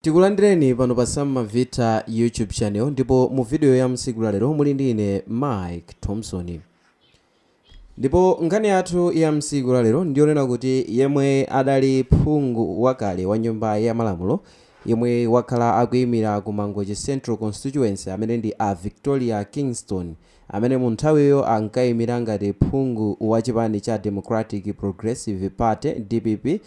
Tikulandireni pano pa Sam Mavita YouTube channel, ndipo mu video ya msiku lalero muli ndi ine Mike Thompson. Ndipo nkhani yathu ya msiku lalero ndiyonena kuti yemwe adali phungu wakale wa Nyumba ya Malamulo, yemwe wakhala akuyimira ku Mangochi Central Constituency, amene ndi a Victoria Kingston, amene mu nthawiyo ankayimira ngati phungu wa chipani cha Democratic Progressive Party, DPP,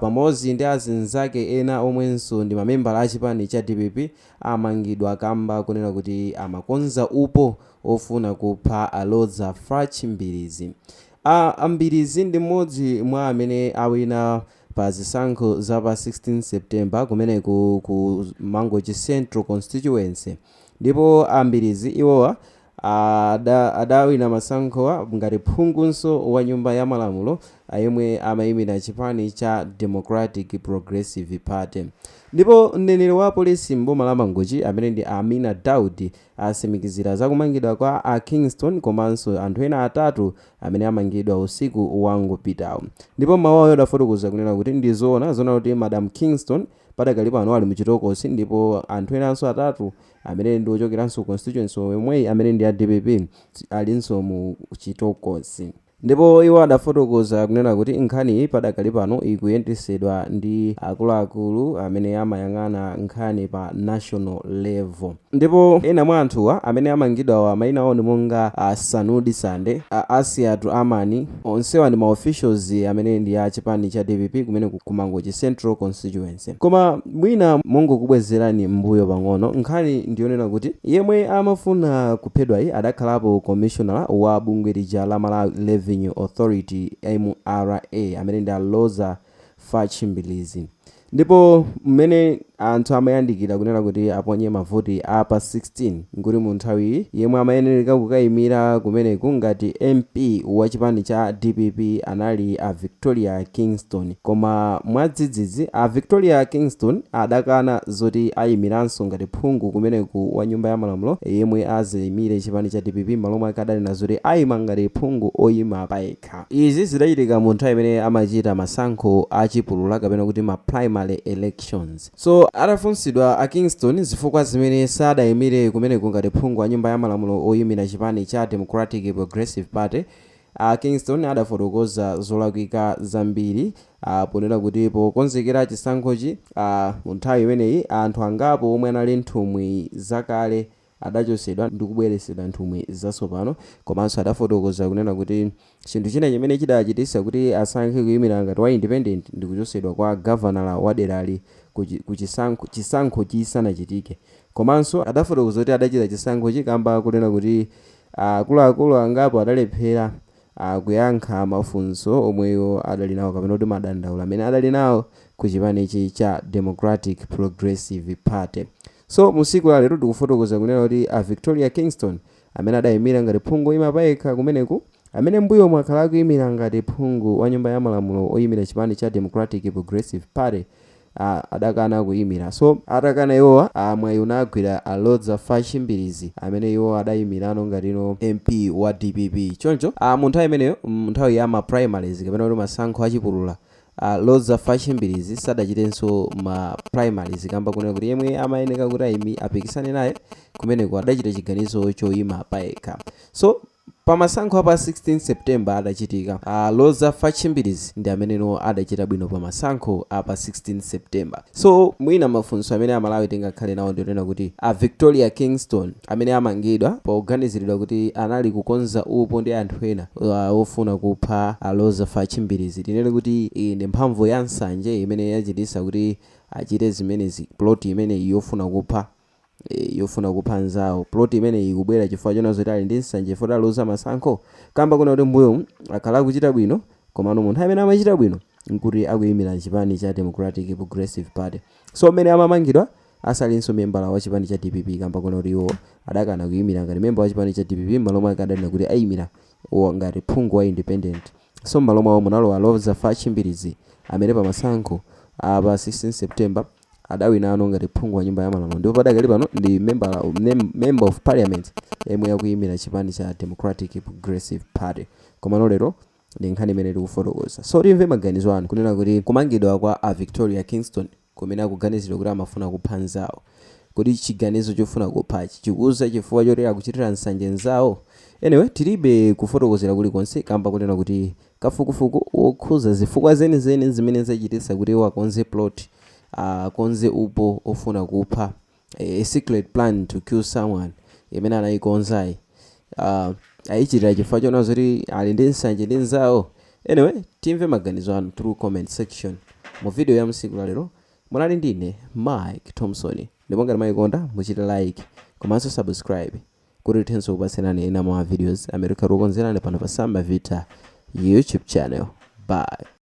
pamodzi ndi azinzake ena omwenso ndi mamembala a chipani cha DPP, amangidwa kamba kunena kuti amakonza upo ofuna kupha a Lodza Fatch Mbilizi. A Mbilizi ndi mmodzi mwa amene awina pa zisankho za pa 16 September kumeneku ku Mangochi Central Constituency. Ndipo a Mbilizi iwowa adawina masankhowa ngati phungunso wa Nyumba ya Malamulo yemwe amayimira chipani cha Democratic Progressive Party. Ndipo mneneri wa polisi m'boma la Mangochi, amene ndi Amina Daud, atsimikizira zakumangidwa kwa a Kingston komanso anthu ena atatu amene amangidwa usiku wangopitawo. Ndipo mawu awo adafotokoza kunena kuti ndizoona zona kuti Madam Kingston padakali pano ali muchitokosi, ndipo anthu enanso atatu amene ndi ochokeranso constituency yomweyi, amene ndi a DPP, alinso mu chitokosi. Ndipo iwo adafotokoza kunena kuti nkhaniyi padakali pano ikuyendesedwa ndi akuluakulu amene amayang'ana nkhani pa national level. Ndipo ena mwa anthuwa amene amangidwawa, mayina awo ndi monga Sanudi Sande, Asiatu Amani. Onsewa ndi ma officials amene ndi a chipani cha DPP kumene ku Mangochi Central Constituency. Koma mwina mongokubwezerani mbuyo pang'ono, nkhani ndiyonena kuti yemwe amafuna kuphedwayi adakhalapo commissioner wa bungwe lija la Malawi Revenue Authority, MRA, amene ndi a Loza Fatch Mbilizi. Ndipo mmene anthu amayandikira kunena kuti aponye mavoti a pa 16, nkuti mu nthawiyi yemwe amayenereka kukayimira kumeneku ngati MP wa chipani cha DPP anali a Victoria Kingston. Koma mwadzidzidzi a Victoria Kingston adakana zoti ayimiranso ngati phungu kumeneku wa Nyumba ya Malamulo yemwe aziyimire chipani cha DPP. Malo mwake adanena zoti ayima ngati phungu oyima payekha. Izi zidachitika mu nthawi imene amachita masankho achipulula, kapena kuti ma primary elections. So atafunsidwa a Kingston zifukwa zimene sadayimire kumeneku ngati phungu wa Nyumba ya Malamulo oyimira chipani cha Democratic Progressive Party, a Kingston adafotokoza zolakwika zambiri, ponena kuti pokonzekera chisankhochi, mu nthawi imeneyi anthu angapo omwe anali nthumwi zakale adachosedwa ndi kubweresedwa nthumwi zatsopano. Komanso adafotokoza kunena kuti chinthu china chimene chidachitisa kuti asankhe kuyimira ngati wa independent ndi kuchosedwa kwa gavanala wa derali ku chisankho chisanachitike. Komanso adafotokoza kuti adachita chisankhochi kamba kunena kuti akuluakulu angapo adalephera kuyankha mafunso omweyo adali nawo, kapena kuti madandaulo amene adali nawo ku chipanichi cha Democratic Progressive Party. So musiku la lero tikufotokoza kunena kuti a Victoria Kingston, amene adayimira ngati phungu oyima payekha kumeneku, amene mbuyo mwakhala akuyimira ngati phungu wa Nyumba ya Malamulo oyimira chipani cha Democratic Progressive Party, adakana kuyimira. So atakana iwowa, mwayi unagwira a Lodza Fatch Mbilizi, amene iwo adayimirano ngatino MP wa DPP. Choncho mu nthawi imeneyo, mu nthawi ya ma primaries, kapena kuti masankho achipulula, Lodza Fatch Mbilizi sadachitenso ma primaries kamba kunena kuti yemwe amayeneka kuti ayimi apikisane naye kumeneko adachita chiganizo choyima payekha. So pamasankho apa 16 September adachitika, Lodza Fatch Mbilizi ndi ameneno adachita bwino pamasankho apa 16 September. So mwina mafunso amene Amalawi tingakhale nawo ndionena kuti a Victoria Kingston, amene amangidwa poganiziridwa kuti anali kukonza upo ndi anthu ena ofuna kupha a Lodza Fatch Mbilizi, tinene kuti iyi ndi mphamvu ya nsanje imene yachitisa kuti achite zimenezi? Plot imeneyi yofuna kupha anzawo, plot imene ikubwera chifukwa chona zoti ali ndi nsanje chifukwa aluza masankho, kamba kuna kuti mbuyo akhala akuchita bwino, komano munthu amene amachita bwino nkuti akuyimira chipani cha Democratic Progressive Party? So mmene amamangidwa asalinso membala wa chipani cha DPP, kamba kuna kuti iwo adakana kuyimira ngati memba wa chipani cha DPP. Malo mwake adanena kuti ayimira ngati phungu wa independent. So m'malo mwawo munalowa Lodza Fatch Mbilizi, amene pamasankho apa 16 September adawinano ngati phungu wa Nyumba ya Malamulo, ndipo padakali pano ndi member of parliament yemwe yakuyimira chipani cha Democratic Progressive Party. Komano lero ndi nkhani imene tikufotokoza. So timve maganizo anu kunena kuti kumangidwa kwa a Victoria Kingston Kumene akuganizidwa kuti amafuna kupha nzawo. Kodi chiganizo chofuna kuphachi chikuza chifukwa choti akuchitira nsanje nzawo? Anyway, tilibe kufotokozera kulikonse kamba kunena kuti kafukufuku wokhuza zifukwa zenizeni zimene zachititsa kuti iwo akonze plot, akonze upo ofuna kupha, a secret plan to kill someone imene anayikonzayi, ayichitira chifukwa chona zoti ali ndi nsanje ndi nzawo. Anyway, timve maganizo anu through comment section. Mu video ya msiku la lero munali ndine Mike Thompson, ndipo ngati mwayikonda muchite like komanso subscribe kuti tithenso kupatsenani ena mwa videos amene tikhala tikukonzerani pano pa Samba Vita YouTube channel. Bye.